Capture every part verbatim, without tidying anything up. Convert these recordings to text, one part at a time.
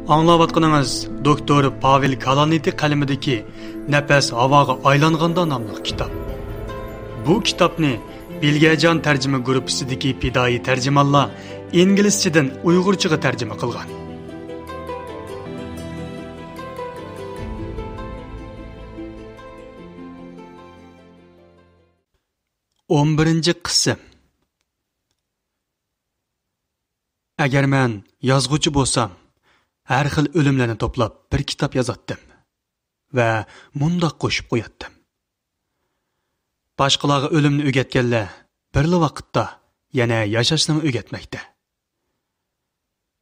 ئاڭلاۋاتقىنىڭىز دوكتور پاۋېل كالانىتى قەلىمىدىكى نەپەس ھاۋاغا ئايلانغاندا ناملىق كىتاب. بۇ كىتابنى بىلگەجان تەرجىمە گۇرۇپپىسىدىكى پىدائىي تەرجىمانلار ئىنگلىزچىدىن ئۇيغۇرچىغا تەرجىمە قىلغان. ئون بىرىنچى قىسىم. ئەگەر مەن يازغۇچى بولسام، ھەر خىل ئۆلۈملەرنى توپلاپ بىر كىتاب يازاتتىم ۋە مۇنداق قوشۇپ قوياتتىم: باشقىلارغا ئۆلۈمنى ئۆگەتكەنلەر بىرلا ۋاقىتتا يەنە ياشاشنىمۇ ئۆگەتمەكتە.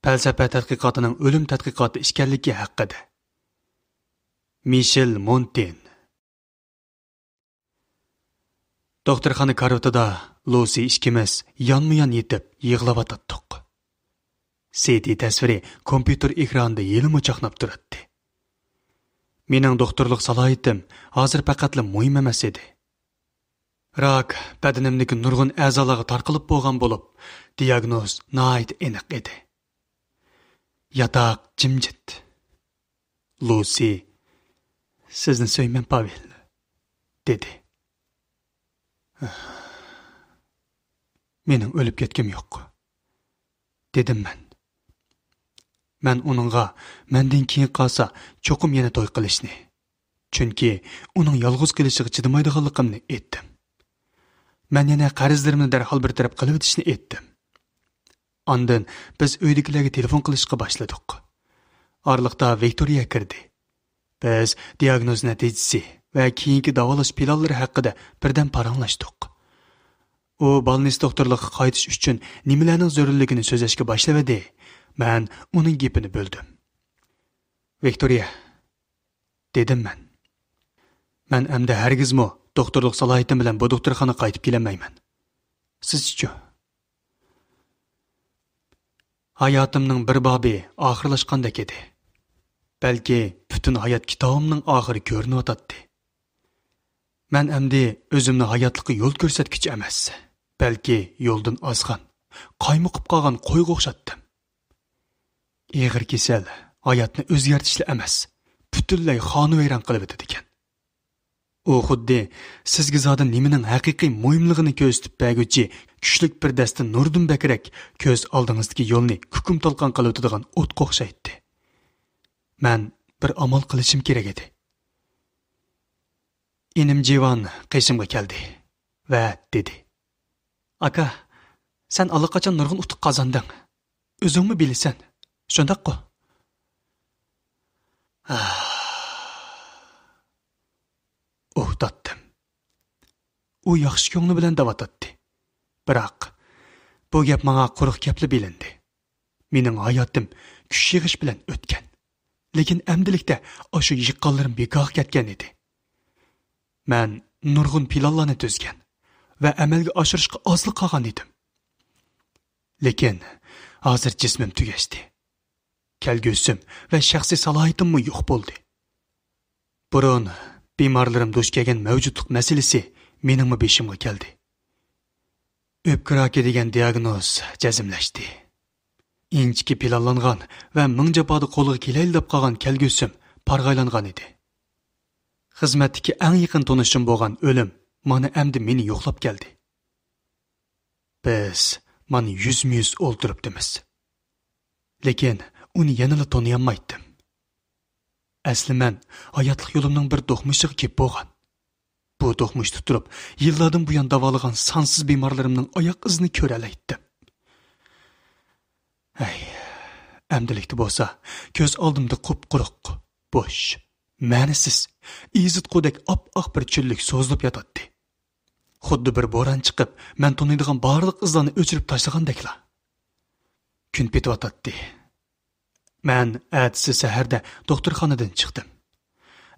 پەلسەپە تەتقىقاتىنىڭ ئۆلۈم تەتقىقاتى ئىكەنلىكى ھەققىدە. مىشېل مونتېن. دوختۇرخانا كارىۋىتىدا لۇسى ئىككىمىز يانمۇيان يېتىپ يىغلاۋاتاتتۇق. سىتى تەسۋىرى كومپيۇتېر ئېكرانىدا ھېلىمۇ چاقناپ تۇراتتى. مېنىڭ دوختۇرلۇق سالاھىيىتىم ھازىر پەقەتلا مۇھىم ئەمەس ئىدى. راك بەدىنىمدىكى نۇرغۇن ئەزالارغا تارقىلىپ بولغان بولۇپ، دىياگنوز ناھايىتى ئېنىق ئىدى. ياتاق جىمجىت. لۇسى، «سىزنى سۆيىمەن، پاۋېل»، دېدى. «مېنىڭ ئۆلۈپ كەتكۈم يوق»، دېدىم مەن. مەن ئۇنىڭغا مەندىن كېيىن قالسا چوقۇم يەنە توي قىلىشنى، چۈنكى ئۇنىڭ يالغۇز قېلىشىغا چىدىمايدىغانلىقىمنى ئېيتتىم. مەن يەنە قەرزلىرىمنى دەرھال بىر تەرەپ قىلىۋېتىشنى ئېيتتىم. ئاندىن بىز ئۆيدىكىلەرگە تېلېفون قىلىشقا باشلىدۇق. ئارىلىقتا ۋىكتورىيە كىردى. بىز دىياگنوز نەتىجىسى ۋە كېيىنكى داۋالاش پىلانلىرى ھەققىدە بىردەم پاراڭلاشتۇق. ئۇ بالنىس دوختۇرلۇققا قايتىش ئۈچۈن نېمىلەرنىڭ زۆرۈرلۈكىنى سۆزلەشكە باشلىۋىدى. مەن ئۇنىڭ گېپىنى بۆلدۈم. «ۋىكتورىيە»، دېدىم مەن. «مەن ئەمدى ھەرگىزمۇ دوختۇرلۇق سالاھىيىتىم بىلەن بۇ دوختۇرخانىغا قايتىپ كېلەلمەيمەن. سىزچىچۇ؟» ھاياتىمنىڭ بىر بابى ئاخىرلاشقاندەك ئىدى. بەلكى پۈتۈن ھايات كىتابىمنىڭ ئاخىرى كۆرۈنۈۋاتاتتى. مەن ئەمدى ئۆزۈمنى ھاياتلىققا يول كۆرسەتكۈچى ئەمەس، بەلكى يولدىن ئازغان، قايمۇقۇپ قالغان قويغا ئوخشاتتىم. ئېغىر كېسەل ھاياتنى ئۆزگەرتىشلا ئەمەس، پۈتۈنلەي خانىۋەيران قىلىۋېتىدىكەن. ئۇ خۇددى سىزگە زادى نېمىنىڭ ھەقىقىي مۇھىملىقىنى كۆرسىتىپ بەرگۈچى كۈچلۈك بىر دەستە نۇردىن بەكرەك كۆز ئالدىڭىزدىكى يولنى كۇكۇم تالقان قىلىۋېتىدىغان ئوتقا ئوخشايتتى. مەن بىر ئامال قىلىشىم كېرەك ئىدى. ئىنىم جىۋان قېشىمغا كەلدى ۋە دېدى: «ئاكا، سەن ئاللىقاچان نۇرغۇن ئۇتۇق قازاندىڭ. ئۆزۈڭمۇ بىلىسەن، شۇنداققۇ؟» ئۇھ تارتتىم. ئۇ ياخشى كۆڭلى بىلەن دەۋاتاتتى. بىراق، بۇ گەپ ماڭا قۇرۇق گەپلا بىلىندى. مېنىڭ ھاياتىم كۈچ يىغىش بىلەن ئۆتكەن. لېكىن ئەمدىلىكتە ئاشۇ يىغقانلىرىم بىكارغا كەتكەن ئىدى. مەن نۇرغۇن پىلانلارنى تۈزگەن ۋە ئەمەلگە ئاشۇرۇشقا ئازلا قالغان ئىدىم. لېكىن ھازىر جىسمىم تۈگەشتى. كەلگۈسىم ۋە شەخسىي سالاھىيىتىممۇ يوق بولدى. بۇرۇن بىمارلىرىم دۇچ كەلگەن مەۋجۇتلۇق مەسىلىسى مېنىڭمۇ بېشىمغا كەلدى. ئۆپكە راكى دېگەن دىياگنوز جەزملەشتى. ئىنچىكە پىلانلانغان ۋە مىڭ جاپادا قولغا كېلەيلا دەپ قالغان كەلگۈسىم پارغايلانغان ئىدى. خىزمەتتىكى ئەڭ يېقىن تونۇشۇم بولغان ئۆلۈم مانا ئەمدى مېنى يوقلاپ كەلدى. بىز مانا يۈزمۇ يۈز ئولتۇرۇپتىمىز. لېكىن ئۇنى يەنىلا تونۇيالمايتتىم. ئەسلى مەن ھاياتلىق يولۇمنىڭ بىر دوقمۇشىغا كېلىپ بولغان. بۇ دوقمۇشتا تۇرۇپ، يىللاردىن بۇيان داۋالىغان سانسىز بىمارلىرىمنىڭ ئاياق ئىزىنى كۆرەلەيتتىم. ھەي، ئەمدىلىكتە بولسا، كۆز ئالدىمدا قۇپقۇرۇق، بوش، مەنىسىز، ئېزىتقۇدەك ئاپئاق بىر چۆللۈك سوزۇلۇپ ياتاتتى. خۇددى بىر بوران چىقىپ، مەن تونۇيدىغان بارلىق ئىزلارنى ئۆچۈرۈپ تاشلىغاندەكلا. كۈن پېتىۋاتاتتى. مەن ئەتىسى سەھەردە دوختۇرخانىدىن چىقتىم.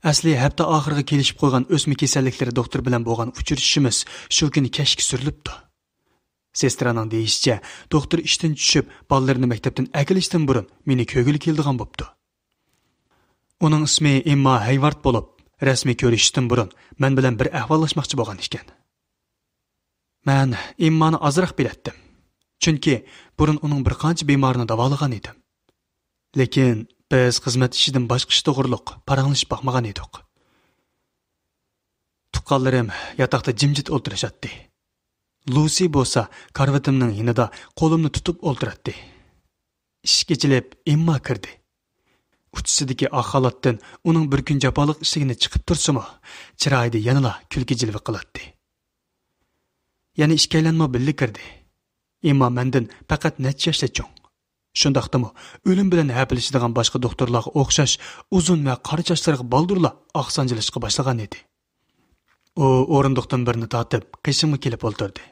ئەسلى ھەپتە ئاخىرىغا كېلىشىپ قويغان ئۆسمە كېسەللىكلىرى دوختۇرى بىلەن بولغان ئۇچرىشىشىمىز شۇ كۈنى كەچكە سۈرۈلۈپتۇ. سېسترانىڭ دېيىشىچە، دوختۇر ئىشتىن چۈشۈپ، بالىلىرىنى مەكتەپتىن ئەكېلىشتىن بۇرۇن مېنى كۆرگىلى كېلىدىغان بوپتۇ. ئۇنىڭ ئىسمى ئېمما ھەيۋارد بولۇپ، رەسمىي كۆرۈشۈشتىن بۇرۇن مەن بىلەن بىر ئەھۋاللاشماقچى بولغان ئىكەن. مەن ئېممانى ئازراق بىلەتتىم، چۈنكى بۇرۇن ئۇنىڭ بىر قانچە بىمارىنى داۋالىغان ئىدىم. لېكىن بىز خىزمەت ئىشىدىن باشقا ئىش توغرۇلۇق پاراڭلىشىپ باقمىغان ئىدۇق. تۇغقانلىرىم ياتاقتا جىمجىت ئولتۇرۇشاتتى. لۇسى بولسا كارىۋىتىمنىڭ يېنىدا قولۇمنى تۇتۇپ ئولتۇراتتى. ئىشىك ئېچىلىپ، ئېمما كىردى. ئۇچىسىدىكى ئاق خالاتتىن ئۇنىڭ بىر كۈن جاپالىق ئىشلىگىنى چىقىپ تۇرسىمۇ، چىرايىدا يەنىلا كۈلكە جىلۋە قىلاتتى. يەنە ئىككىيلەنمۇ بىللە كىردى. ئېمما مەندىن پەقەت نەچچە ياشلا چوڭ. شۇنداقتىمۇ، ئۆلۈم بىلەن ھەپىلىشىدىغان باشقا دوختۇرلارغا ئوخشاش ئۇزۇن ۋە قارا چاچلىرىغا بالدۇرلا ئاق سانجىلىشقا باشلىغان ئىدى. ئۇ ئورۇندۇقتىن بىرنى تارتىپ، قېشىمغا كېلىپ ئولتۇردى.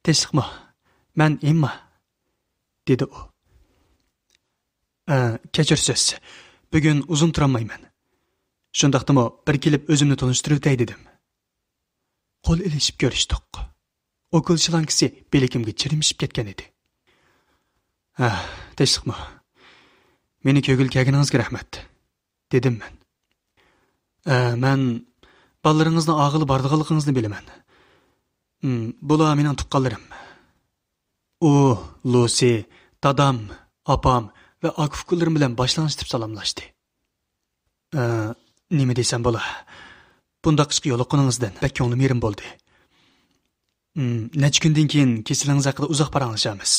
«تىنچلىقمۇ؟ مەن ئېمما»، دېدى ئۇ. «ئە، كەچۈرسىز. بۈگۈن ئۇزۇن تۇرالمايمەن. شۇنداقتىمۇ بىر كېلىپ ئۆزۈمنى تونۇشتۇرۇۋېتەي» دېدىم. قول ئېلىشىپ كۆرۈشتۇق. ئوكۇل شىلانكىسى بىلىكىمگە چىرمىشىپ كەتكەن ئىدى. «ھە، تىنچلىقمۇ؟ مېنى كۆرگىلى كەلگىنىڭىزگە رەھمەت»، دېدىم مەن. «ئە، مەن بالىلىرىڭىزنى ئالغىلى بارىدىغانلىقىڭىزنى بىلىمەن. م، بۇلار مېنىڭ تۇغقانلىرىم. ئۇ، لۇسى، دادام، ئاپام ۋە ئاكا-ئۇكىلىرىم بىلەن باشلىڭىز» دەپ سالاملاشتى. «ئە، نېمە دېسەم بولا؟ بۇنداق ئىشقا يولۇققىنىڭىزدىن بەك كۆڭلۈم يېرىم بولدى. م، نەچچە كۈندىن كېيىن كېسىلىڭىز ھەققىدە ئۇزاق پاراڭلىشارمىز.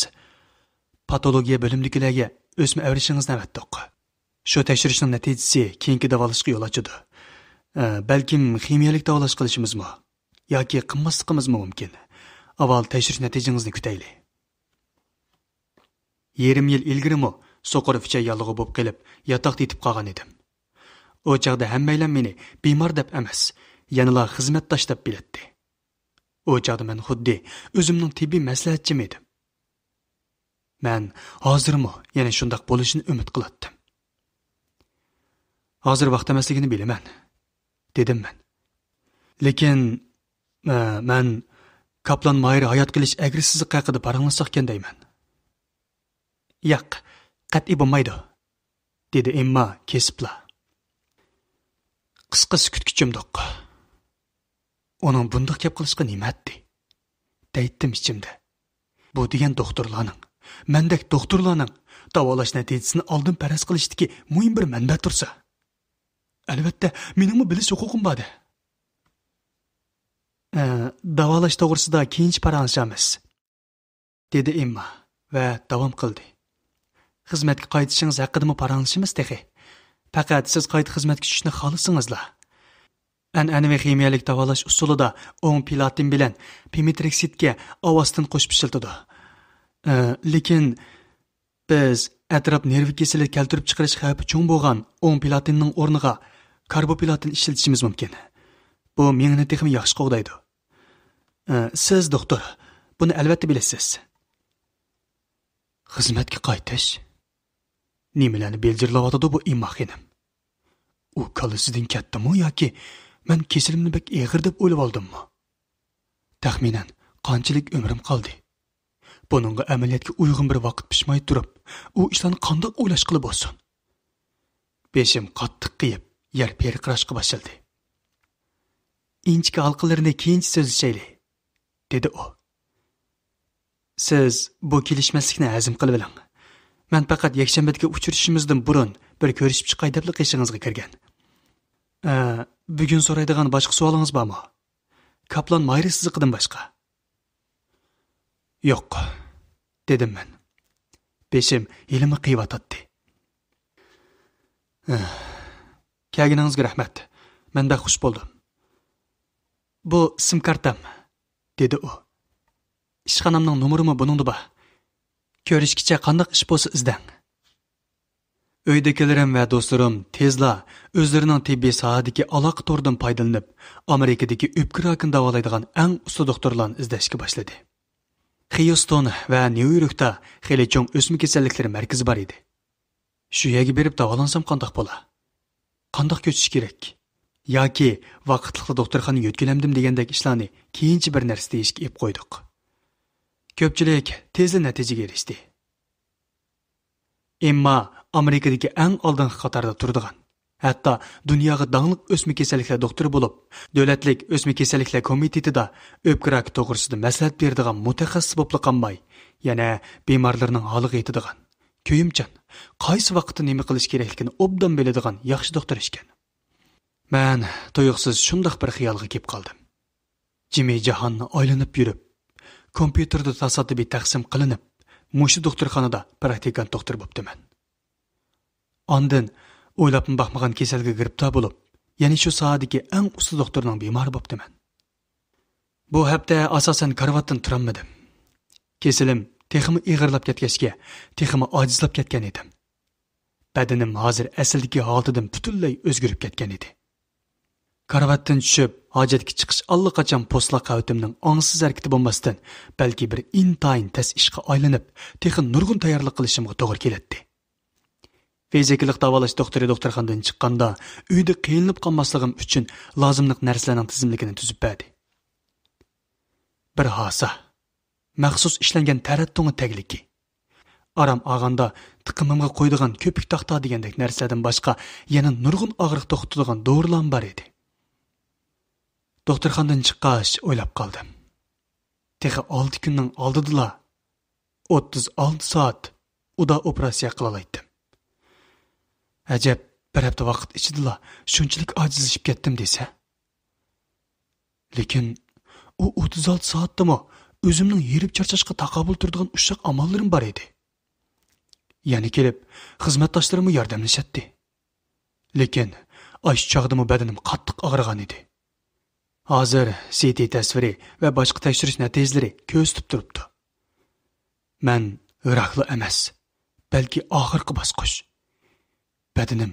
پاتولوگىيە بۆلۈمىدىكىلەرگە ئۆسمە ئەۋرىشىڭىزنى ئەۋەتتۇق. شۇ تەكشۈرۈشنىڭ نەتىجىسى كېيىنكى داۋالاشقا يول ئاچىدۇ. ئە، بەلكىم خىمىيەلىك داۋالاش قىلىشىمىزمۇ ياكى قىلماسلىقىمىزمۇ مۇمكىن. ئاۋۋال تەكشۈرۈش نەتىجىڭىزنى كۈتەيلى.» يېرىم يىل ئىلگىرىمۇ سوقۇر ئۈچەي ياللۇغى بولۇپ قېلىپ، ياتاقتا يېتىپ قالغان ئىدىم. ئۇ چاغدا ھەممەيلەن مېنى بىمار دەپ ئەمەس، يەنىلا خىزمەتداش دەپ بىلەتتى. ئۇ چاغدا مەن خۇددى ئۆزۈمنىڭ تېببىي مەسلىھەتچىمۇ ئىدىم. مەن ھازىرمۇ يەنە شۇنداق بولۇشىنى ئۈمىد قىلاتتىم. «ھازىر ۋاقىت ئەمەسلىكىنى بىلىمەن»، دېدىم مەن. «لېكىن، مە-، مەن كاپلان مايىر ھايات قېلىش ئەگرى-سىزىقى ھەققىدە پاراڭلاشساقكەن دەيمەن.» «ياق، قەتئىي بولمايدۇ»، دېدى ئېمما كېسىپلا. قىسقا سۈكۈتكە چۆمدۇق. «ئۇنىڭ بۇنداق گەپ قىلىشقا نېمە ھەددى؟» دەيتتىم ئىچىمدە. «بۇ دېگەن دوختۇرلارنىڭ، مەندەك دوختۇرلارنىڭ داۋالاش نەتىجىسىنى ئالدىن پەرەز قىلىشتىكى مۇھىم بىر مەنبە تۇرسا. ئەلۋەتتە، مېنىڭمۇ بىلىش ھوقۇقۇم بار-دە.» «ئە، داۋالاش توغرىسىدا كېيىنچە پاراڭلىشارمىز»، دېدى ئېمما ۋە داۋام قىلدى. «خىزمەتكە قايتىشىڭىز ھەققىدىمۇ پاراڭلىشىمىز تېخى. پەقەت سىز قايتا خىزمەتكە چۈشۈشنى خالىسىڭىزلا. ئەنئەنىۋى خىمىيەلىك داۋالاش ئۇسۇلىدا ئوڭ پلاتىن بىلەن پىمېترىكسىدكە ئاۋاستىن قوشۇپ ئىشلىتىدۇ. ئە، لېكىن بىز ئەتراپ نېرۋا كېسىلى كەلتۈرۈپ چىقىرىش خەۋپى چوڭ بولغان ئوڭ پلاتىننىڭ ئورنىغا كاربوپلاتىن ئىشلىتىشىمىز مۇمكىن. بۇ مېڭىنى تېخىمۇ ياخشى قوغدايدۇ. ئە، سىز، دوختۇر، بۇنى ئەلۋەتتە بىلىسىز.» خىزمەتكە قايتىش؟ نېمىلەرنى بىلجىرلاۋاتىدۇ بۇ ئېمما خېنىم؟ ئۇ كاللىسىدىن كەتتىمۇ ياكى مەن كېسىلىمنى بەك ئېغىر دەپ ئويلىۋالدىممۇ؟ تەخمىنەن قانچىلىك ئۆمرۈم قالدى؟ بۇنىڭغا ئەمەلىيەتكە ئۇيغۇن بىر ۋاقىت پىشماي تۇرۇپ، ئۇ ئىشلارنى قانداق ئويلاشقىلى بولسۇن؟ بېشىم قاتتىق قېيىپ، يەر پىرقىراشقا باشلىدى. «ئىنچىكە ھالقىلىرىنى كېيىنچە سۆزلىشەيلى»، دېدى ئۇ. «سىز بۇ كېلىشمەسلىكنى ھەزىم قىلىۋېلىڭ. مەن پەقەت يەكشەنبىدىكى ئۇچرىشىشىمىزدىن بۇرۇن بىر كۆرۈشۈپ چىقاي دەپلا قېشىڭىزغا كىرگەن. ئە، بۈگۈن سورايدىغان باشقا سوئالىڭىز بارمۇ؟ كاپلان مايرى سىزىقىدىن باشقا.» «يوق»، دېدىم مەن. بېشىم ھېلىمۇ قېيىۋاتاتتى. «ئە، كەلگىنىڭىزگە رەھمەت. مەن بەك خۇش بولدۇم.» «بۇ سىم كارتام»، دېدى ئۇ. «ئىشخانامنىڭ نومۇرىمۇ بۇنىڭدا بار. كۆرۈشكىچە قانداق ئىش بولسا ئىزدەڭ.» ئۆيدىكىلىرىم ۋە دوستلىرىم تېزلا ئۆزلىرىنىڭ تېببىي ساھەدىكى ئالاقە تورىدىن پايدىلىنىپ، ئامېرىكىدىكى ئۆپكە راكىنى داۋالايدىغان ئەڭ ئۇستا دوختۇرلارنى ئىزدەشكە باشلىدى. خيۇستون ۋە نيۇ يوركتا خېلى چوڭ ئۆسمە كېسەللىكلىرى مەركىزى بار ئىدى. شۇ يەرگە بېرىپ داۋالانسام قانداق بولا؟ قانداق كۆچۈش كېرەك؟ ياكى ۋاقىتلىقلا دوختۇرخانىنى يۆتكىلەمدىم دېگەندەك ئىشلارنى كېيىنچە بىر نەرسە دېيىشكە ئېلىپ قويدۇق. كۆپچىلىك تېزلا نەتىجىگە ئېرىشتى. ئېمما ئامېرىكىدىكى ئەڭ ئالدىنقى قاتاردا تۇرىدىغان، ھەتتا دۇنياغا داڭلىق ئۆسمە كېسەللىكلەر دوختۇرى بولۇپ، دۆلەتلىك ئۆسمە كېسەللىكلەر كومىتېتىدا ئۆپكە راكى توغرىسىدا مەسلىھەت بېرىدىغان مۇتەخەسسىس بولۇپلا قالماي، يەنە بىمارلارنىڭ ھالىغا يېتىدىغان، كۆيۈمچان، قايسى ۋاقىتتا نېمە قىلىش كېرەكلىكىنى ئوبدان بىلىدىغان ياخشى دوختۇر ئىكەن. مەن تۇيۇقسىز شۇنداق بىر خىيالغا كېلىپ قالدىم. جىمى جاھاننى ئايلىنىپ يۈرۈپ، كومپيۇتېردا تاسادىپىي تەقسىم قىلىنىپ، مۇشۇ دوختۇرخانىدا پراكتىكانت دوختۇر بوپتىمەن. ئاندىن ئويلاپمۇ باقمىغان كېسەلگە گىرىپتار بولۇپ، يەنە شۇ ساھەدىكى ئەڭ ئۇستا دوختۇرنىڭ بىمارى بوپتىمەن. بۇ ھەپتە ئاساسەن كارىۋاتتىن تۇرالمىدىم. كېسىلىم تېخىمۇ ئېغىرلاپ كەتكەچكە، تېخىمۇ ئاجىزلاپ كەتكەن ئىدىم. بەدىنىم ھازىر ئەسلىدىكى ھالىتىدىن پۈتۈنلەي ئۆزگىرىپ كەتكەن ئىدى. كارىۋاتتىن چۈشۈپ، ھاجەتكە چىقىش ئاللىقاچان پوستلاق قەۋىتىمنىڭ ئاڭسىز ھەرىكىتى بولماستىن، بەلكى بىر ئىنتايىن تەس ئىشقا ئايلىنىپ، تېخى نۇرغۇن تەييارلىق قىلىشىمغا توغرا كېلەتتى. فىزىكىلىق داۋالاش دوختۇرى دوختۇرخانىدىن چىققاندا، ئۆيدە قىينىلىپ قالماسلىقىم ئۈچۈن لازىملىق نەرسىلەرنىڭ تىزىملىكىنى تۈزۈپ بەردى. بىر ھاسا، مەخسۇس ئىشلەنگەن تەرەت تۇڭى تەگلىكى، ئارام ئالغاندا تىقىمىمغا قويىدىغان كۆپۈك تاختا دېگەندەك نەرسىلەردىن باشقا يەنە نۇرغۇن ئاغرىق توختىتىدىغان دورىلارمۇ بار ئىدى. دوختۇرخانىدىن چىققاچ ئويلاپ قالدىم. تېخى ئالتە كۈننىڭ ئالدىدىلا، ئوتتۇز ئالتە سائەت ئۇدا ئوپېراتسىيە قىلالايتتىم. ئەجەب، بىر ھەپتە ۋاقىت ئىچىدىلا شۇنچىلىك ئاجىزلىشىپ كەتتىم دېسە. لېكىن ئۇ ئوتتۇز ئالتە سائەتتىمۇ ئۆزۈمنىڭ ھېرىپ چارچاشقا تاقابىل تۇرىدىغان ئۇششاق ئاماللىرىم بار ئىدى. يەنە كېلىپ خىزمەتداشلىرىممۇ ياردەملىشەتتى. لېكىن ئاشۇ چاغدىمۇ بەدىنىم قاتتىق ئاغرىغان ئىدى. ھازىر سىتى تەسۋىرى ۋە باشقا تەكشۈرۈش نەتىجىلىرى كۆرسىتىپ تۇرۇپتۇ. مەن راكلا ئەمەس، بەلكى ئاخىرقى باسقۇچ. بەدىنىم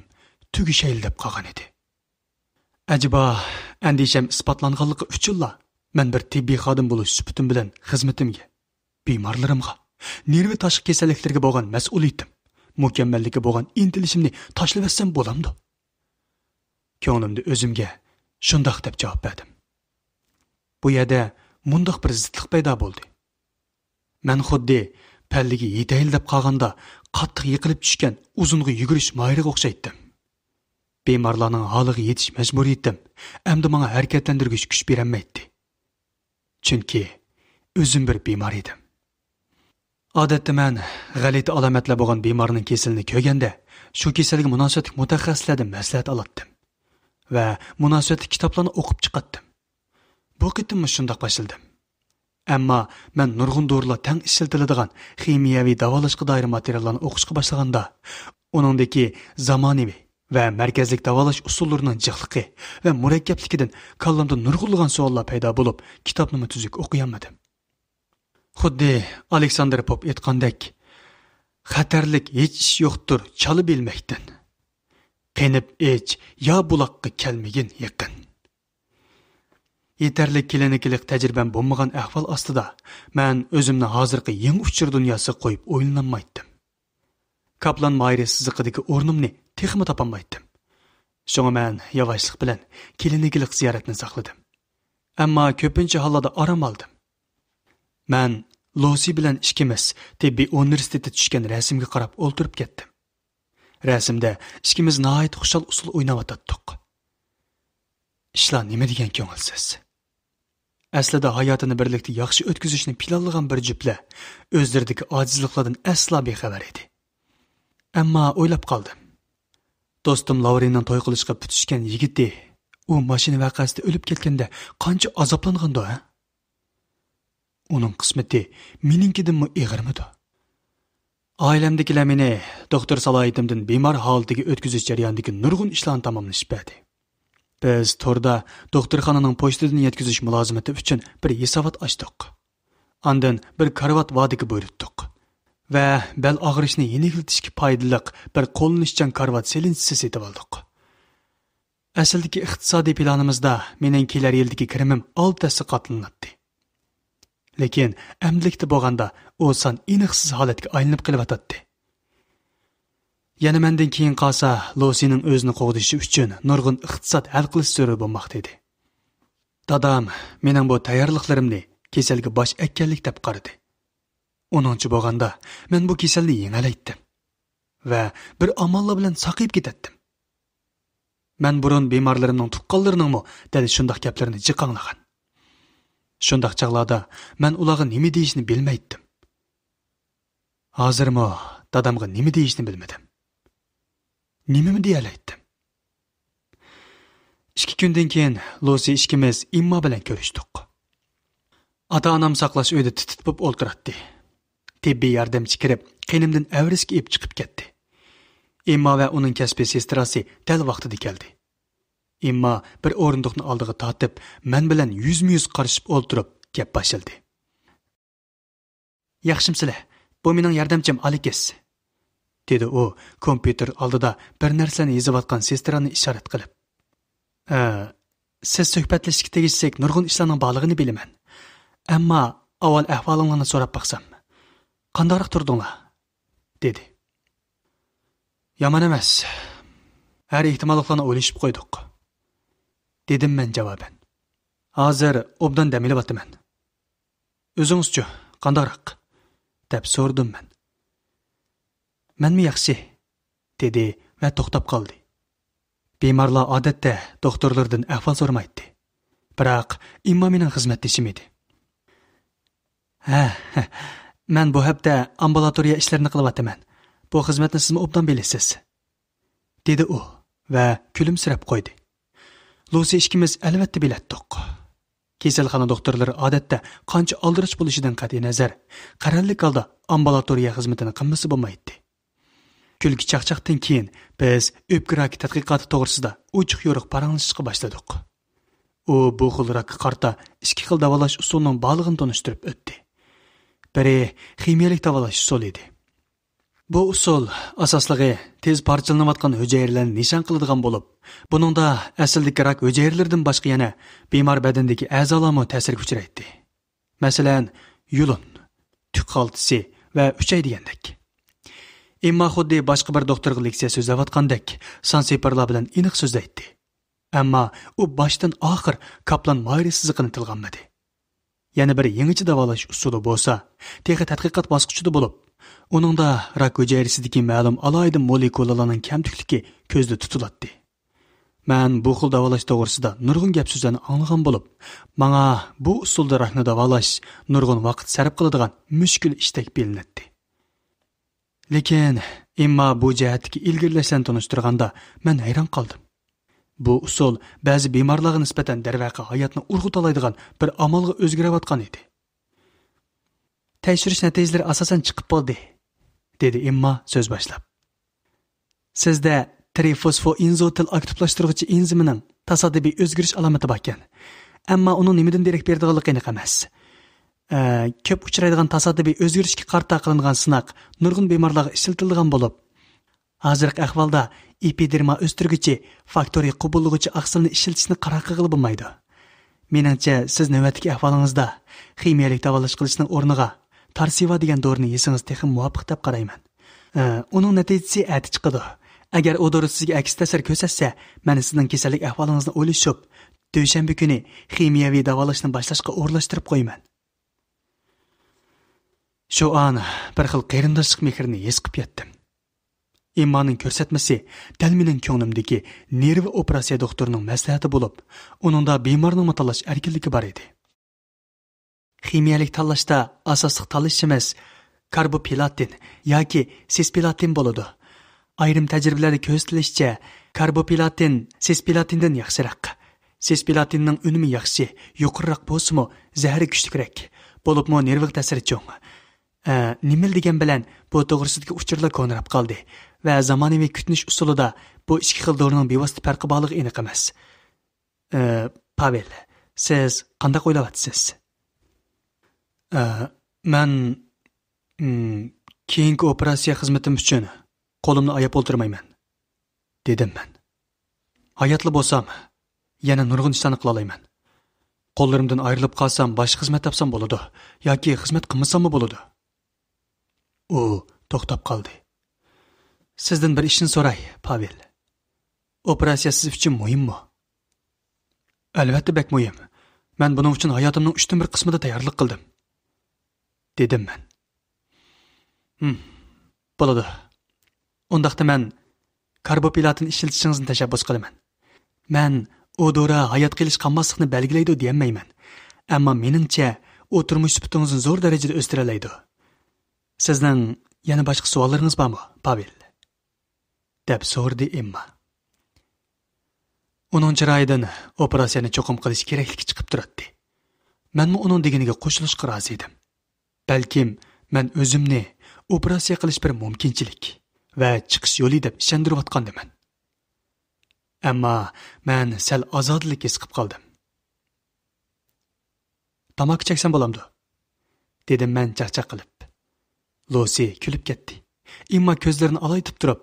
تۈگىشەيلا دەپ قالغان ئىدى. ئەجەبا، ئەندىشەم ئىسپاتلانغانلىقى ئۈچۈنلا مەن بىر تېببىي خادىم بولۇش سۈپىتىم بىلەن خىزمىتىمگە، بىمارلىرىمغا، نېرۋا تاشقى كېسەللىكلىرىگە بولغان مەسئۇلىيىتىم، مۇكەممەللىككە بولغان ئىنتىلىشىمنى تاشلىۋەتسەم بولامدۇ؟ كۆڭلۈمدە ئۆزۈمگە شۇنداق دەپ جاۋاب بەردىم. بۇ يەردە مۇنداق بىر زىتلىق پەيدا بولدى. مەن خۇددى پەللىگە يېتەيلى دەپ قالغاندا قاتتىق يىقىلىپ چۈشكەن ئۇزۇنغا يۈگۈرۈش ماھىرىغا ئوخشايتتىم. بىمارلارنىڭ ھالىغا يېتىش مەجبۇرىيىتىم ئەمدى ماڭا ھەرىكەتلەندۈرگۈچ كۈچ بېرەلمەيتتى. چۈنكى ئۆزۈم بىر بىمار ئىدىم. ئادەتتە مەن غەلىتە ئالامەتلەر بولغان بىمارنىڭ كېسىلىنى كۆرگەندە، شۇ كېسەلگە مۇناسىۋەتلىك مۇتەخەسسىسلەردىن مەسلىھەت ئالاتتىم ۋە مۇناسىۋەتلىك كىتابلارنى ئوقۇپ چىقاتتىم. بۇ قېتىممۇ شۇنداق باشلىدىم. ئەمما مەن نۇرغۇن دورىلار تەڭ ئىشلىتىلىدىغان خىمىيەۋى داۋالاشقا دائىر ماتېرىياللارنى ئوقۇشقا باشلىغاندا، ئۇنىڭدىكى زامانىۋى ۋە مەركەزلىك داۋالاش ئۇسۇللىرىنىڭ جىقلىقى ۋە مۇرەككەپلىكىدىن كاللامدا نۇرغۇنلىغان سوئاللار پەيدا بولۇپ، كىتابنىمۇ تۈزۈك ئوقۇيالمىدىم. خۇددى ئالېكساندىر پوپ ئېيتقاندەك، «خەتەرلىك ھېچ ئىش يوقتۇر چالا بىلمەكتىن. قېنىپ ئىچ يا بۇلاققا كەلمىگىن يېقىن.» يېتەرلىك كلىنىكىلىق تەجرىبەم بولمىغان ئەھۋال ئاستىدا، مەن ئۆزۈمنى ھازىرقى يېڭى ئۇچۇر دۇنياسىغا قويۇپ ئويلىنالمايتتىم. كاپلان ماھىرى سىزىقىدىكى ئورنۇمنى تېخىمۇ تاپالمايتتىم. شۇڭا مەن ياۋاشلىق بىلەن كلىنىكىلىق زىيارەتنى ساقلىدىم. ئەمما كۆپىنچە ھاللاردا ئارام ئالدىم. مەن لوسى بىلەن ئىككىمىز تېببىي ئۇنىۋېرسىتېتتا چۈشكەن رەسىمگە قاراپ ئولتۇرۇپ كەتتىم. رەسىمدە ئىككىمىز ناھايىتى خۇشال ئۇسسۇل ئويناۋاتاتتۇق. ئىشلار نېمە دېگەن كۆڭۈلسىز. ئەسلىدە ھاياتىنى بىرلىكتە ياخشى ئۆتكۈزۈشنى پىلانلىغان بىر جۈپلەر ئۆزلىرىدىكى ئاجىزلىقلاردىن ئەسلا بىخەۋەر ئىدى. ئەمما ئويلاپ قالدىم. دوستۇم لاۋرىننىڭ توي قىلىشقا پۈتۈشكەن يىگىتى، ئۇ ماشىنا ۋەقەسىدە ئۆلۈپ كەتكەندە قانچە ئازابلانغاندۇ، ھە؟ ئۇنىڭ قىسمىتى مېنىڭكىدىنمۇ ئېغىرمىدۇ؟ ئائىلەمدىكىلەر مېنى دوختۇر سالاھىيىتىمدىن بىمار ھالىتىگە ئۆتكۈزۈش جەريانىدىكى نۇرغۇن ئىشلارنى تاماملىشىپ بەردى. بىز توردا دوختۇرخانىنىڭ پوچتىدىن يەتكۈزۈش مۇلازىمىتى ئۈچۈن بىر ھېسابات ئاچتۇق. ئاندىن بىر كارىۋات ۋادىكى بۇيرۇتتۇق ۋە بەل ئاغرىشنى يېنىكلىتىشكە پايدىلىق بىر قوللىنىشچان كارىۋات سېلىنچىسى سېتىۋالدۇق. ئەسلىدىكى ئىقتىسادىي پىلانىمىزدا مېنىڭ كېلەر يىلدىكى كىرىمىم ئالتە ھەسسە قاتلىناتتى. لېكىن ئەمدىلىكتە بولغاندا ئۇ سان ئېنىقسىز ھالەتكە ئايلىنىپ قېلىۋاتاتتى. يەنە مەندىن كېيىن قالسا، لوسىنىڭ ئۆزىنى قوغدىشى ئۈچۈن نۇرغۇن ئىقتىساد ھەل قىلىش زۆرۈر بولماقتا ئىدى. دادام مېنىڭ بۇ تەييارلىقلىرىمنى كېسەلگە باش ئەگكەنلىك دەپ قارىدى. ئۇنىڭچە بولغاندا، مەن بۇ كېسەلنى يېڭەلەيتتىم ۋە بىر ئاماللار بىلەن ساقىيىپ كېتەتتىم. مەن بۇرۇن بىمارلىرىمنىڭ تۇغقانلىرىنىڭمۇ دەل شۇنداق گەپلىرىنى جىق ئاڭلىغان. شۇنداق چاغلاردا مەن ئۇلارغا نېمە دېيىشنى بىلمەيتتىم. ھازىرمۇ دادامغا نېمە دېيىشنى بىلمىدىم. نېمىمۇ دېيەلەيتتىم؟ ئىككى كۈندىن كېيىن لۇسى ئىككىمىز ئېمما بىلەن كۆرۈشتۇق. ئاتا-ئانام ساقلاش ئۆيىدە تىت-تىت بولۇپ ئولتۇراتتى. تېببىي ياردەمچى كىرىپ، قېنىمدىن ئەۋرىسكە ئېلىپ چىقىپ كەتتى. ئېمما ۋە ئۇنىڭ كەسپىي سېستراسى دەل ۋاقتىدا كەلدى. ئېمما بىر ئورۇندۇقنى ئالدىغا تارتىپ، مەن بىلەن يۈزمۇ يۈز قارىشىپ ئولتۇرۇپ گەپ باشلىدى. ياخشىمۇسىلەر؟ بۇ مېنىڭ ياردەمچىم ئالېكس، دېدى ئۇ كومپيۇتېر ئالدىدا بىر نەرسىلەرنى يېزىۋاتقان سېسترانى ئىشارەت قىلىپ. ئە، سىز سۆھبەتلىشىشكە تېگىشلىك نۇرغۇن ئىشلارنىڭ بارلىقىنى بىلىمەن. ئەمما ئاۋۋال ئەھۋالىڭلارنى سوراپ باقسام. قانداقراق تۇردۇڭلار؟ دېدى. يامان ئەمەس. ھەر ئېھتىماللىقلارنى ئويلىشىپ قويدۇق، دېدىم مەن جاۋابەن. ھازىر ئوبدان دەم ئېلىۋاتىمەن. ئۆزىڭىزچۇ، قانداقراق؟ دەپ سورىدىم مەن. مەنمۇ ياخشى، دېدى ۋە توختاپ قالدى. بىمارلار ئادەتتە دوختۇرلىرىدىن ئەھۋال سورىمايتتى. بىراق ئېمما مېنىڭ خىزمەتدىشىم ئىدى. ھە، مەن بۇ ھەپتە ئامبۇلاتورىيە ئىشلىرىنى قىلىۋاتىمەن. بۇ خىزمەتنى سىزمۇ ئوبدان بىلىسىز، دېدى ئۇ ۋە كۈلۈمسىرەپ قويدى. لۇسى ئىككىمىز ئەلۋەتتە بىلەتتۇق. كېسەلخانا دوختۇرلىرى ئادەتتە قانچە ئالدىراش بولۇشىدىن قەتئىينەزەر، قەرەللىك ھالدا ئامبۇلاتورىيە خىزمىتىنى قىلمىسا بولمايتتى. كۈلكە چاقچاقتىن كېيىن بىز ئۆپكە راكى تەتقىقاتى توغرىسىدا ئوچۇق-يورۇق پاراڭلىشىشقا باشلىدۇق. ئۇ بۇ خىل راكقا قارىتا ئىككى خىل داۋالاش ئۇسۇلىنىڭ بارلىقىنى تونۇشتۇرۇپ ئۆتتى. بىرى خىمىيەلىك داۋالاش ئۇسۇلى ئىدى. بۇ ئۇسۇل ئاساسلىقى تېز پارچىلىنىۋاتقان ھۈجەيرىلەرنى نىشان قىلىدىغان بولۇپ، بۇنىڭدا ئەسلىدىكى راك ھۈجەيرىلىرىدىن باشقا يەنە بىمار بەدىنىدىكى ئەزالارمۇ تەسىرگە ئۇچرايتتى. مەسىلەن، يۇلۇن، تۈك خالتىسى ۋە ئۈچەي دېگەندەك. ئېمما خۇددى باشقا بىر دوختۇرغا لېكسىيە سۆزلەۋاتقاندەك سانسېپىرلار بىلەن ئېنىق سۆزلەيتتى. ئەمما ئۇ باشتىن ئاخىر كاپلان مايرى سىزىقىنى تىلغا ئالمىدى. يەنە بىر يېڭىچە داۋالاش ئۇسۇلى بولسا، تېخى تەتقىقات باسقۇچىدا بولۇپ، ئۇنىڭدا راك ھۈجەيرىسىدىكى مەلۇم ئالاھىدە مولېكۇلىلارنىڭ كەمتۈكلۈكى كۆزدە تۇتۇلاتتى. مەن بۇ خىل داۋالاش توغرىسىدا نۇرغۇن گەپ سۆزلەرنى ئاڭلىغان بولۇپ، ماڭا بۇ ئۇسۇلدا راكنى داۋالاش نۇرغۇن ۋاقىت سەرپ قىلىدىغان مۈشكۈل ئىشتەك بىلىنەتتى. لېكىن ئېمما بۇ جەھەتتىكى ئىلگىرىلەشلەرنى تونۇشتۇرغاندا، مەن ھەيران قالدىم. بۇ ئۇسۇل بەزى بىمارلارغا نىسبەتەن دەرۋەقە ھاياتنى ئۇرغۇتالايدىغان بىر ئامالغا ئۆزگىرىۋاتقان ئىدى. تەكشۈرۈش نەتىجىلىرى ئاساسەن چىقىپ بولدى، دېدى ئېمما سۆز باشلاپ. سىزدە ترىفوسفوئىنزوتىل ئاكتىپلاشتۇرغۇچى ئېنزىمىنىڭ تاسادىپىي ئۆزگىرىش ئالامىتى باركەن. ئەمما ئۇنىڭ نېمىدىن دېرەك بېرىدىغانلىقى ئېنىق ئەمەس. ئە، كۆپ ئۇچرايدىغان تاسادىپىي ئۆزگىرىشكە قارىتا قىلىنغان سىناق نۇرغۇن بىمارلارغا ئىشلىتىلىدىغان بولۇپ، ھازىرقى ئەھۋالدا ئېپىدېرما ئۆستۈرگۈچى، فاكتورىي قوبۇللىغۇچى ئاقسىلنى ئىشلىتىشنى قارار قىلغىلى بولمايدۇ. مېنىڭچە، سىز نۆۋەتتىكى ئەھۋالىڭىزدا خىمىيەلىك داۋالاش قىلىشنىڭ ئورنىغا تارسىۋا دېگەن دورىنى يېسىڭىز تېخىمۇ مۇۋاپىق دەپ قارايمەن. ئە، ئۇنىڭ نەتىجىسى ئەتە چىقىدۇ. ئەگەر ئۇ دورا سىزگە ئەكس تەسىر كۆرسەتسە، مەن سىزنىڭ كېسەللىك ئەھۋالىڭىزنى ئويلىشىپ، دۈشەنبە كۈنى خىمىيەۋى داۋالاشنى باشلاشقا ئورۇنلاشتۇرۇپ قويىمەن. شۇ ئان بىر خىل قېرىنداشلىق مېھرىنى ھېس قىلىپ يەتتىم. ئېممانىڭ كۆرسەتمىسى دەل مېنىڭ كۆڭلۈمدىكى نېرۋا ئوپېراتسىيە دوختۇرىنىڭ مەسلىھەتى بولۇپ، ئۇنىڭدا بىمارنىڭمۇ تاللاش ئەركىنلىكى بار ئىدى. خىمىيەلىك تاللاشتا ئاساسلىق تاللىشىمىز كاربوپلاتىن ياكى سىسپلاتىن بولىدۇ. ئايرىم تەجرىبىلەردە كۆرسىتىلىشىچە، كاربوپلاتىن سىسپلاتىندىن ياخشىراق. سىسپلاتىننىڭ ئۈنۈمى ياخشى، يۇقىرىراق بولسىمۇ، زەھىرى كۈچلۈكرەك. بولۇپمۇ نېرۋىغا تەسىرى چوڭ. ئە، نېمىلا دېگەن بىلەن بۇ توغرىسىدىكى ئۇچۇرلار كونىراپ قالدى ۋە زامانىۋى كۈتۈنۈش ئۇسۇلىدا بۇ ئىككى خىل دورىنىڭ بىۋاسىتە پەرقى بارلىقى ئېنىق ئەمەس. ئە، پاۋېل، سىز قانداق ئويلاۋاتىسىز؟ ئە، مەن، ئىم، كېيىنكى ئوپېراتسىيە خىزمىتىم ئۈچۈن قولۇمنى ئاياپ ئولتۇرمايمەن، دېدىم مەن. ھاياتلا بولسام، يەنە نۇرغۇن ئىشلارنى قىلالايمەن. قوللىرىمدىن ئايرىلىپ قالسام، باشقا خىزمەت تاپسام بولىدۇ ياكى خىزمەت قىلمىساممۇ بولىدۇ. ئۇ توختاپ قالدى. سىزدىن بىر ئىشنى سوراي، پاۋېل. ئوپېراتسىيە سىز ئۈچۈن مۇھىممۇ؟ ئەلۋەتتە بەك مۇھىم. مەن بۇنىڭ ئۈچۈن ھاياتىمنىڭ ئۈچتىن بىر قىسمىدا تەييارلىق قىلدىم، دېدىم مەن. ھىم، بولىدۇ. ئۇنداقتا مەن كاربوپلاتىن ئىشلىتىشىڭىزنى تەشەببۇس قىلىمەن. مەن ئۇ دورا ھايات قېلىش قالماسلىقنى بەلگىلەيدۇ دېيەلمەيمەن. ئەمما مېنىڭچە، ئۇ تۇرمۇش سۈپىتىڭىزنى زور دەرىجىدە ئۆستۈرەلەيدۇ. سىزنىڭ يەنە باشقا سوئاللىرىڭىز بارمۇ، پاۋېل؟ دەپ سورىدى ئېمما. ئۇنىڭ چىرايىدىن ئوپېراتسىيەنى چوقۇم قىلىش كېرەكلىكى چىقىپ تۇراتتى. مەنمۇ ئۇنىڭ دېگىنىگە قوشۇلۇشقا رازى ئىدىم. بەلكىم مەن ئۆزۈمنى ئوپېراتسىيە قىلىش بىر مۇمكىنچىلىك ۋە چىقىش يولى دەپ ئىشەندۈرۈۋاتقاندىمەن. ئەمما مەن سەل ئازادىلىك ھېس قىلىپ قالدىم. تاماكا چەكسەم بولامدۇ؟ دېدىم مەن چاقچاق قىلىپ. لۇسى كۈلۈپ كەتتى. ئېمما كۆزلىرىنى ئالايتىپ تۇرۇپ،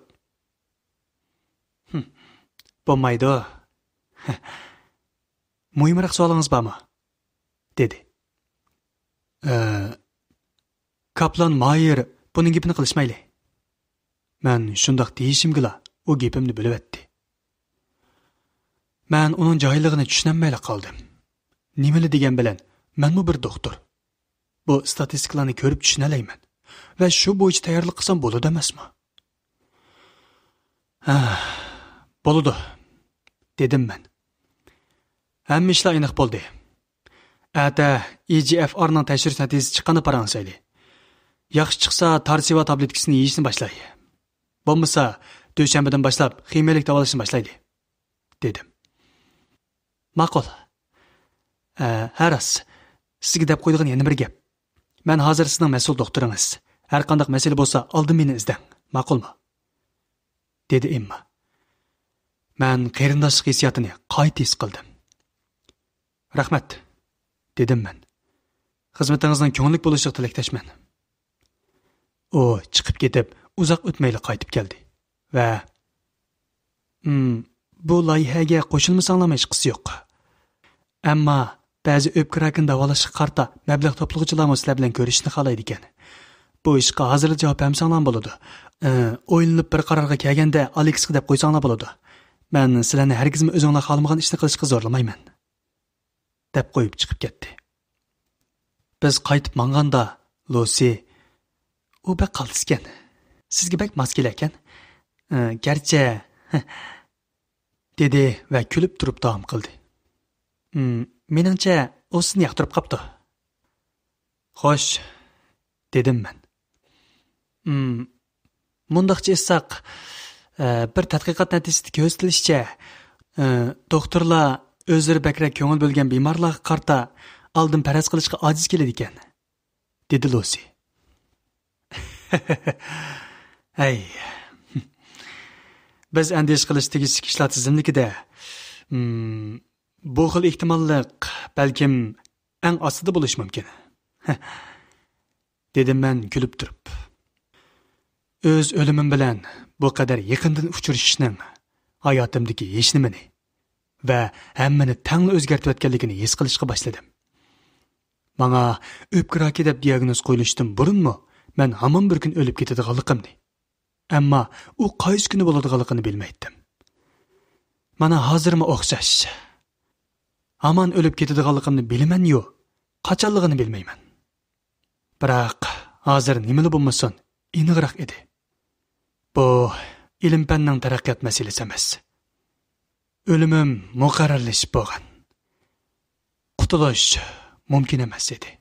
«ھىم، بولمايدۇ. مۇھىمراق سوئالىڭىز بارمۇ؟» دېدى. «ئە، كاپلان مايېر بۇنىڭ گېپىنى قىلىشمايلى.» مەن شۇنداق دېيىشىمگىلا ئۇ گېپىمنى بۆلۈۋەتتى. مەن ئۇنىڭ جاھىللىقىنى چۈشىنەلمەيلا قالدىم. نېمىلا دېگەن بىلەن، مەنمۇ بىر دوختۇر. بۇ ئىستاتىستىكىلارنى كۆرۈپ چۈشىنەلەيمەن ۋە شۇ بويىچە تەييارلىق قىلسام بولىدۇ ئەمەسمۇ؟ ھە، بولىدۇ، دېدىم مەن. ھەممە ئىشلار ئېنىق بولدى. ئەتە ئى جى ئەف ئارنىڭ تەكشۈرۈش نەتىجىسى چىققاندا پاراڭلىشايلى. ياخشى چىقسا، تارسىۋا تابلېتكىسىنى يېيىشنى باشلاي. بولمىسا، دۈشەنبىدىن باشلاپ خىمىيەلىك داۋالاشنى باشلايلى، دېدىم. ماقۇل. ئە، ھە راست، سىزگە دەپ قويىدىغان يەنە بىر گەپ. مەن ھازىر سىزنىڭ مەسئۇل دوختۇرىڭىز. ھەر قانداق مەسىلە بولسا، ئالدىن مېنى ئىزدەڭ. ماقۇلمۇ؟ دېدى ئېمما. مەن قېرىنداشلىق ھېسسىياتىنى قايتا ھېس قىلدىم. رەھمەت، دېدىم مەن. خىزمىتىڭىزنىڭ كۆڭۈللۈك بولۇشىغا تىلەكداشمەن. ئۇ چىقىپ كېتىپ، ئۇزاق ئۆتمەيلا قايتىپ كەلدى ۋە، «ھىم، بۇ لايىھەگە قوشۇلمىساڭلارمۇ ھېچقىسى يوق. ئەمما بەزى ئۆپكە راكىنى داۋالاشقا قارىتا مەبلەغ توپلىغۇچىلارمۇ سىلەر بىلەن كۆرۈشۈشنى خالايدىكەن. بۇ ئىشقا ھازىرلا جاۋاب بەرمىسەڭلارمۇ بولىدۇ. ئى، ئويلىنىپ بىر قارارغا كەلگەندە ئالېكسقا دەپ قويساڭلار بولىدۇ. مەن سىلەرنى ھەرگىزمۇ ئۆزۈڭلار خالىمىغان ئىشنى قىلىشقا زورلىمايمەن.» دەپ قويۇپ چىقىپ كەتتى. بىز قايتىپ ماڭغاندا، لۇسى، «ئۇ بەك قالتىسكەن. سىزگە بەك ماس كېلەكەن. ئى، گەرچە...» دېدى ۋە كۈلۈپ تۇرۇپ داۋام قىلدى. «ھىم، مېنىڭچە، ئۇ سىزنى ياقتۇرۇپ قاپتۇ.» «خوش.» دېدىم مەن. «ھىم، مۇنداقچە ئېيتساق، ئە، بىر تەتقىقات نەتىجىسىدە كۆرسىتىلىشىچە، ئە، دوختۇرلار ئۆزلىرى بەكرەك كۆڭۈل بۆلگەن بىمارلارغا قارىتا ئالدىن پەرەز قىلىشقا ئاجىز كېلىدىكەن.» دېدى لۇسى. ھەي. بىز ئەندىشە قىلىش تېگىشلىك ئىشلار تىزىملىكىدە، ھىم، بۇ خىل ئېھتىماللىق بەلكىم ئەڭ ئاستىدا بولۇشى مۇمكىن. دېدىم مەن كۈلۈپ تۇرۇپ. ئۆز ئۆلۈمۈم بىلەن بۇ قەدەر يېقىندىن ئۇچرىشىشنىڭ ھاياتىمدىكى ھېچنېمىنى ۋە ھەممىنى تەڭلا ئۆزگەرتىۋەتكەنلىكىنى ھېس قىلىشقا باشلىدىم. ماڭا ئۆپكە راكى دەپ دىياگنوز قويۇلۇشتىن بۇرۇنمۇ مەن ھامان بىر كۈن ئۆلۈپ كېتىدىغانلىقىمنى، ئەمما ئۇ قايسى كۈنى بولىدىغانلىقىنى بىلمەيتتىم. مانا ھازىرمۇ ئوخشاش. ھامان ئۆلۈپ كېتىدىغانلىقىمنى بىلىمەن-يۇ، قاچانلىقىنى بىلمەيمەن. بىراق، ھازىر نېمىلا بولمىسۇن، ئېنىقراق ئىدى. بۇ ئىلىم-پەننىڭ تەرەققىيات مەسىلىسى ئەمەس. ئۆلۈمۈم مۇقەررەرلىشىپ بولغان. قۇتۇلۇش مۇمكىن ئەمەس ئىدى.